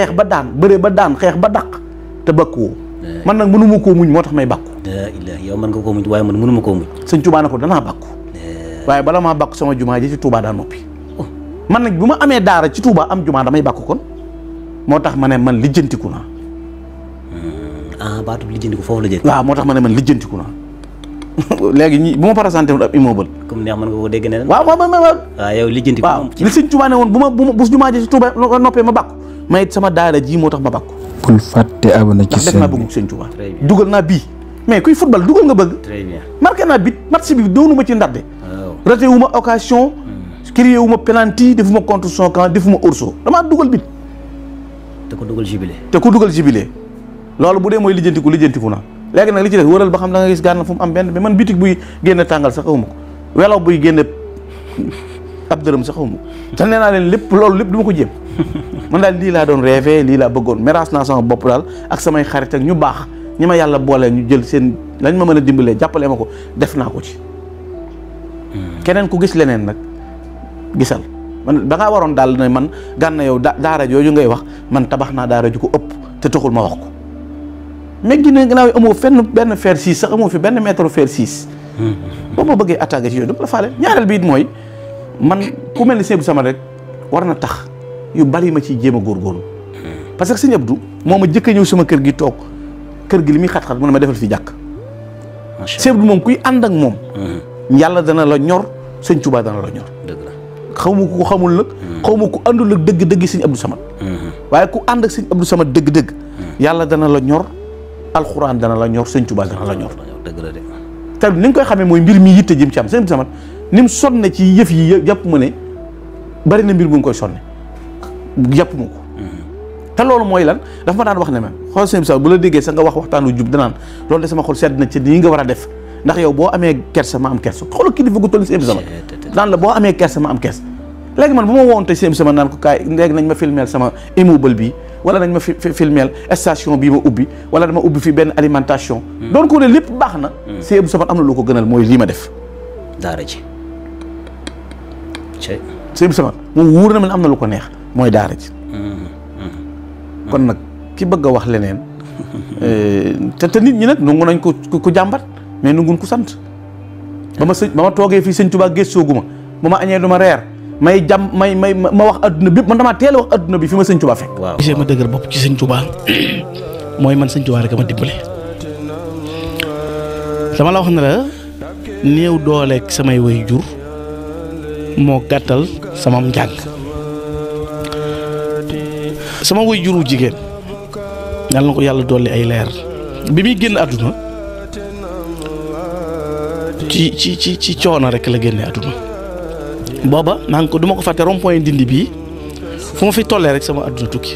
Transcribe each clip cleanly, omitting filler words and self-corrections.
xeex ba daan bëre ba daan xeex ba dàq te bakkuwoo man nag mënuma koo muñ moo tax may bakku yow mën nga koo muñ waaye man mënuma koo muñ sëñ Tuubaa na ko danaa bakku waaye bala maa bakku sama jumaa ji ci Tuubaa daa noppi man nag bu ma amee daara ci Tuubaa am jumaa damay bakku kon moo tax ma ne man lijjantiku naa baatu lijjantiku foofu la jël waaw moo tax ma ne man lijjantiku naa léegi ñi bu ma présenté woon ab immeuble comme neex mën nga ko dégg ne waaw waaw yow lijjantiku waaw li sëñ Tuubaa ne woon bu jumaa ji ci Tuubaa noppee ma bakku ma it sama daara ji moo tax ma bakku bul fàtte abonné ci def naa bëgg sëñ Tuubaa dugal naa bii mais kuy football dugal nga bëgg très bien marqué naa bit match bi doonuma ci ndadde raté wu ma occasion créé wu ma penalty defuma contre son camp defuma orso damaa dugal bit te ko dugal jubilé loolu bu dee mooy lijjantiku naa léegi nag li ci des wëral ba xam da nga gis gànna fu mu am benn bi man bitig buy génne tàngal sax xawma ko welaw buy génne ab dërëm sax xawma ko te nee naa leen lépp loolu lépp du ma ko jéem man daal lii laa doon rêvé lii laa bëggoon meraas naa sama bopp daal ak samay xarit ak ñu baax ñi ma yàlla boole ñu jël seen lañ ma mën a dimbalee jàppalee ma ko def naa ko ci keneen ku gis leneen nag gisal man da ngaa waroon daal ne man gànna yow daara jooju ngay wax man tabax naa daara ju ko ëpp te taxul ma wax ko mais Guinée gannaaw amoo fenn benn fer 6 sax amoo fi benn mètre fer 6 boo ma bëggee attaqué ci yooyu dama la faale ñaareel bi it mooy man ku mel ni Sëñ Abdou Samad rek war na tax yu bari ma ciy jéem a góorgóorlu parce que Sëñ Abdou moo ma jëkk a ñëw sama kër gi toog kër gi li muy xat-xat mu ne ma defal fi jàkk Sëñ Abdou moom kuy ànd ak moom yàlla dana la ñor Sëñ Tuubaa dana la ñor xaw ma ko xamul nag xaw ma ko àndul ak dëgg-dëgg Sëñ Abdou Samad waaye ku ànd ak Sëñ Abdou Samad dëgg-dëgg yàlla dana la ñor alxuraan dana la ñor Sëñ Tuubaa dana la ñor te ni nga koy xamee mooy mbir mi yitte jëm ci am Sëñ Abdou Samad ni mu sonne ci yëf yi jàpp ma ne bari na mbir bu nga koy sonne jàpp ma ko te loolu mooy lan dafa ma daan wax ne ma xool Sëñ Abdou Samad bu la déggee sax nga wax waxtaanu jub danaan loolu de sama xol sedd na ci nii nga war a def ndax yow boo amee kersa ma am kersa xoolal kilifa gu toll Sëñ Abdou Samad daan la boo amee kersa ma am kersa léegi man bu ma woon te Sëñ Abdou Samad naan ko kaay léegi nañ ma filmeel sama immeuble bi wala nañ ma filmeel station bii ma ubbi wala dama ubbi fi benn alimentation doon ko ne lépp baax na Sëñ Abdou Samad am na lu ko gënal mooy lii ma def daara ji Sëñ Abdou Samad moom wóor na ma ne am na lu ko neex mooy daara ji kon nag ki bëgg a wax leneen te nit ñi nag nangu nañ ko jàmbat mais nanguñ ko sant ba ma toogee fii Sëñ Tuubaa gëstooguma ba ma añee du ma reer may ma wax adduna bi man damaa teel a wax adduna bi fi ma Sëñ Tuubaa fekk. waaw gisee ma dëgër bopp ci Sëñ Tuubaa mooy man Sëñ Tuubaa rek ma dimbale dama la wax ne la néew dooleeg samay way jur moo gàttal sama njàng sama way juru jigéen yàlla na ko yàlla dolli ay leer bi muy génn àdduna ci coono rek la génne àdduna booba maa ngi ko duma ko fàtte rond-point Ndindi bii fu ma fi tollee rek sama àdduna tukki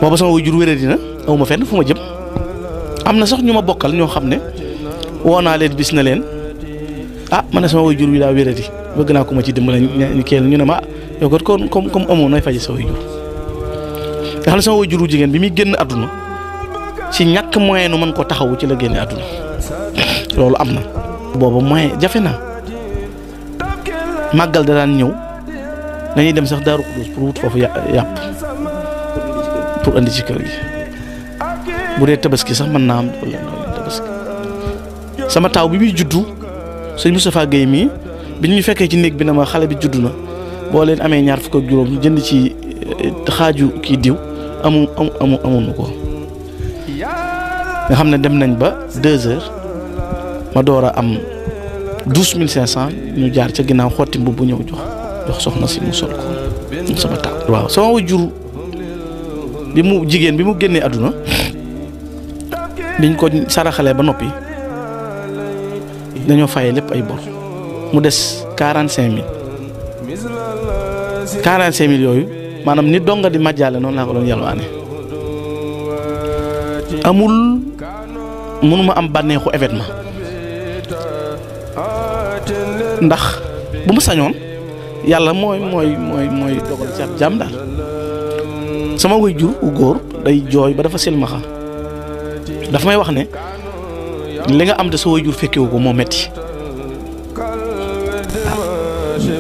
booba sama waajur wéré dina aw ma fenn fu ma jëm am na sax ñu ma bokkal ñoo xam ne woo naa leen bis na leen ma ne sama waajur wi daa wéré di bëgg naa ko ma ci dimbale ñu ne ma yow kat comme amoon nooy faje sa waajur nga xam ne sama waajuru jigéen bi muy génn àdduna ci ñàkk moyen nu mën ko taxawu ci la génne àdduna loolu am na booba moyen jafe na màggal da daan ñëw dañuy dem sax Daaru Xudoos pour wut foofu yàpp pour andi ci kër gi bu dee tabaski sax mën naa am wala tabaski sama taaw bi muy juddu sëñ Moustapha Guèye mii bi ñu fekkee ci néeg bi na ma xale bi juddu na boo leen amee ñaar fukk ak juróom jënd ci xaaju kii diw amuñu ko nga xam ne dem nañ ba 2 heures ma door a am 12500 ñu jaar ca ginnaaw xotti mbubb bu ñëw jox soxna si mu sol ko sama taw. waaw sama wajur bi mu jigéen bi mu génnee àdduna biñ ko saraxalee ba noppi dañoo fayee lépp ay bor mu des 45000 yooyu maanaam ni donga di majjaale noonu laa ko doon yalwaane amul mënuma am bànneexu événement ndax bu ma sañoon yàlla mooy dogal ci ab jàmm daal sama waajur wu góor day jooy ba dafa silmaxa dafa may wax ne li nga am te sa waajur fekkewu ko moo metti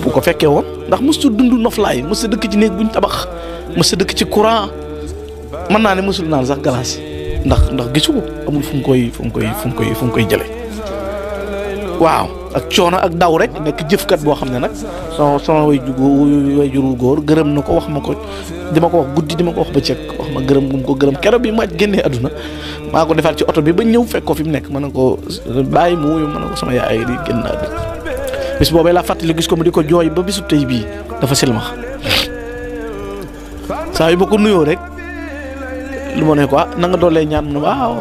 bu ko fekkee woon ndax mosu dund noflaay mosu dëkk ci néeg buñ tabax mës a dëkk ci courant mën naa ne mësul naan sax glace ndax gisu ko amul fu mu koy jële waaw ak coono ak daw rek nekk jëfkat boo xam ne nag sama way juru góor gërëm na ko wax ma ko dima ko wax guddi dima ko wax bëccëg wax ma gërëm gum ko gërëm keroog bi ma génnee àdduna maa ko defaat ci oto bi ba ñëw fekk ko fi mu nekk ma ne ko bàyyi mu wuyu ma ne ko sama yaay di génn àdduna bis boobee laa fàttali gis ko mu di ko jooy ba bisu tey bii dafa silmax saa yu ba ko nuyoo rek lu ma ne ko na nga doolee ñaan mu ne waaw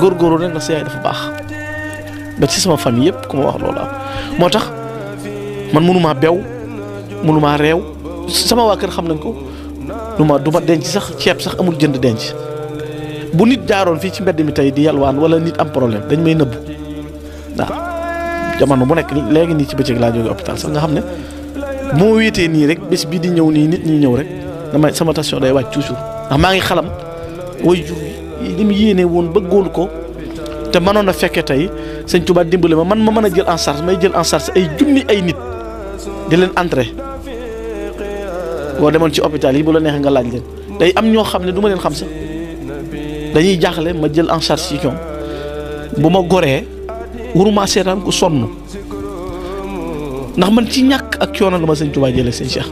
góorgóorlu rek ndax sa yaay dafa baax ba ci sama famille yëpp ku ma wax loolu am moo tax man mënumaa bew mënumaa réew sama waa kër xam nañ ko du ma denc sax ceeb sax amul jënd denc bu nit jaaroon fii ci mbedd mi tey di yalwaan wala nit am problème dañ may nëbbu waaw jamono bu nekk léegi nii ci bëccëg laa jóge hôpital sax nga xam ne moo wéetee nii rek bés bi di ñëw nii nit ñi ñëw rek damay sama tension day wàcc toujours ndax maa ngi xalam way jur yi li mu yéene woon bëggoon ko te mënoon a fekkee tey sëñ Tuubaa dimbale ma mën a jël en charge may jël en charge ay junni ay nit di leen entrer boo demoon ci hôpital yi bu la neexee nga laaj leen day am ñoo xam ne du ma leen xam sax dañuy jaaxle ma jël en charge ci ñoom bu ma goree waruma seetaan ku sonn ndax man ci ñàkk ak coono la ma sëñ Tuubaa jëlee sëñ Cheikh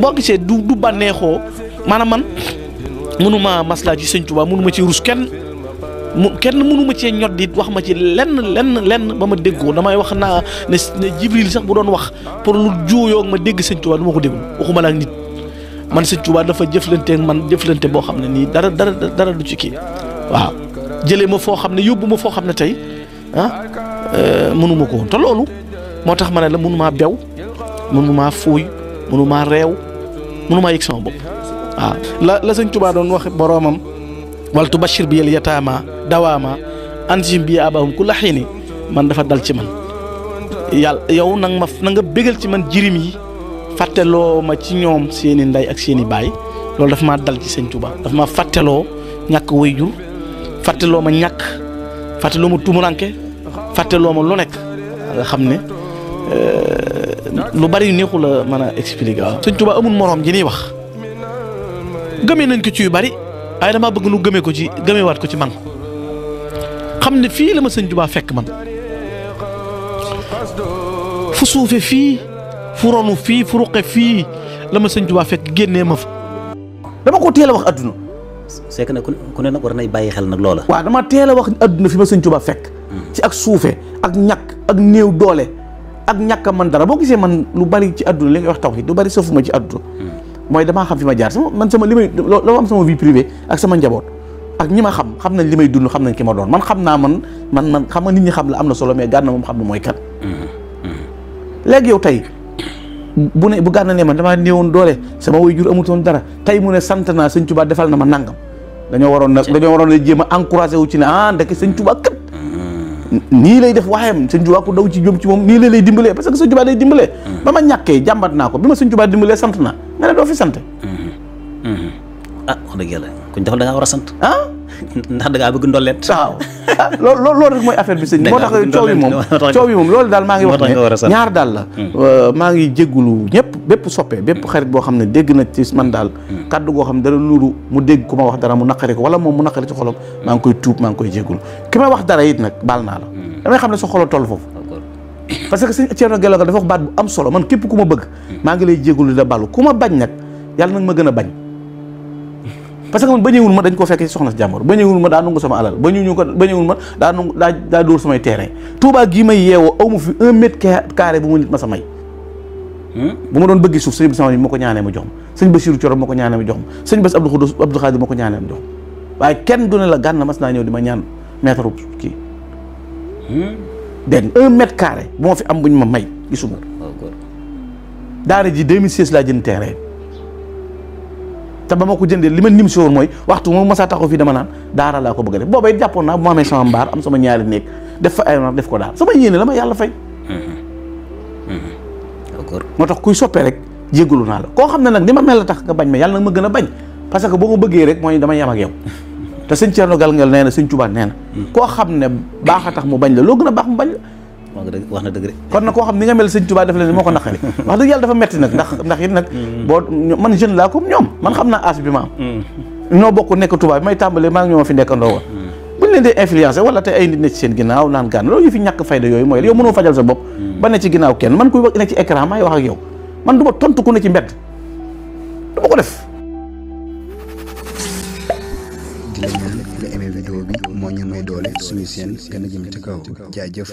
boo gisee du bànneexoo maanaam man mënuma maslaa ci sëñ Tuubaa mënuma ci rus kenn mënuma cee ñot di wax ma ci lenn ba ma déggoo damay wax naa ne Jibril sax bu doon wax pour lu juuyoo ma dégg sëñ Tuubaa du ma ko déglu waxuma la ak nit man sëñ Tuubaa dafa jëflante man jëflante boo xam ne nii dara du ci kii waaw jëlee ma foo xam ne yóbbu ma foo xam ne tey mënuma ko woon te loolu moo tax ma ne la mënumaa bew mënumaa fuuy mënumaa réew mënumaa yëg sama bopp waaw la sëñ Tuubaa doon wax boroomam wal tubashir bi yel yataama dawaama anjim bi abahum ku la xiini man dafa dal ci man yàlla yow na nga bégal ci man jirim yi fàtteloo ma ci ñoom seeni ndey ak seeni baay loolu dafa maa dal ci sëñ Tuubaa dafa ma fàtteloo ñàkk waajur fàtteloo ma ñàkk fàtteloo ma tumuranke fàtteloo ma lu nekk nga xam ne lu bari neexu la mën a expliquer waaw sëñ Tuubaa amul moroom ji niy wax gëmee nañ ko ci yu bari waaye damaa bëgg nu gëmewaat ko ci man xam ne fii la ma sëñ Tuubaa fekk man fu suufe fii fu ronu fii fu ruqe fii la ma sëñ Tuubaa fekk génnee ma fa dama ko teel a wax adduna c'est que nag ku ne nag war nay bàyyi xel nag loola waaw dama teel a wax adduna fi ma sëñ Tuubaa fekk ci ak suufe ak ñàkk ak néew doole ak ñàkk a man dara boo gisee man lu bari ci adduna li ngay wax tawhid lu bari safuma ci adduna mooy damaa xam fi ma jaar sama li may loo am sama vie privée ak sama njaboot ak ñi ma xam nañ li may dund xam nañ ki ma doon man xam naa man xam nga nit ñi xam la am na solo mais Gana moom xam na mooy kan léegi yow tey bu Gana ne man damaa néewoon doole sama waajur amutoon dara tey mu ne sant naa sëñ Tuubaa defal na ma nangam dañoo waroon a jéem a encouragé wu ci ne ndeke sëñ Tuubaa kat nii lay def waxeem sëñ Tuubaa ku daw ci jëm ci moom nii lay dimbalee parce que sëñ Tuubaa day dimbalee ba ma ñàkkee jàmbat naa ko bi ma sëñ Tuubaa dimbalee sant naa nga ne doo fi sant wax dëgg yàlla kuñ defal da ngaa war a sant ndax da ngaa bëgg ndolleent waaw loolu rek mooy affaire bi sëñ moo tax coow yi moom loolu daal maa ngi wax ne ñaar daal la maa ngi jéggulu ñëpp bépp soppe bépp xarit boo xam ne dégg na ci man daal kaddu goo xam ne dara nuru mu dégg ku ma wax dara mu naqari ko wala moom mu naqari ci xolam maa ngi koy tuub maa ngi koy jéggulu ki may wax dara it nag baal naa la damay xam ne sa xolo toll foofu parce que sëñ Thierno Galagal dafa wax baat bu am solo man képp ku ma bëgg maa ngi lay jéggulu da balu ku ma bañ nag yàlla nag ma gën a bañ parce que man bañewul ma dañ ko fekk ci soxna si jàmbur bañewul ma daa nungu sama alal bañewul ma daa dóor samay terrain Touba gii may yeewoo aw ma fi 1 mètre carré bu ma nit ma sa may bu ma doon bëgg suuf sëñ bi sama ma ko ñaanee ma jox ma sëñ Bassirou Thioro ma ko ñaanee ma jox ma sëñ Bass Abdou Khadir ma ko ñaanee ma jox ma waaye kenn du ne la Gana mas naa ñëw di ma ñaan mètre kii dégg 1 mètre carré bu ma fi am buñ ma may gisuma daara ji 2016 laa jënd terrain te ba ma ko jëndee li ma nim si woon mooy waxtu moom masaa taxaw fii dama naan daara laa ko bëgg a def boobay jàppoon naa bu ma amee sama mbaar am sama ñaari néeg def fa ay def ko daal sama yéene la ma yàlla fay moo tax kuy soppee rek jéggalu naa la koo xam ne nag ni ma mel la tax nga bañ ma yàlla nag ma gën a bañ parce que boo ma bëggee rek mooy dama yem ak yow te sëñ Thierno Galagal nee na sëñ Tuubaa nee na koo xam ne baax a tax mu bañ la loo gën a baax mu bañ la wax na dëgg de. kon nag koo xam ni nga mel sëñ Touba def leen moo ko naqari wax dëgg yàlla dafa metti nag ndax it nag boo man jeune laa comme ñoom man xam naa âge bi ma am ñoo bokk nekk Touba bi may tàmbalee maa ngi ñoo fi nekkandoo woon buñ leen dee influencé wala tey ay nit ne ci seen ginnaaw naan gànn loolu yu fi ñàkk fayda yooyu mooy yow mënoo fajal sa bopp ba ne ci ginnaaw kenn man kuy wax ne ci écran maay wax ak yow man du ma tontu ku ne ci mbedd du ma ko def. di la ñaan nga aimé vidéo bi moo ñu may doole suñu seen gën a jëm ci kaw jaajëf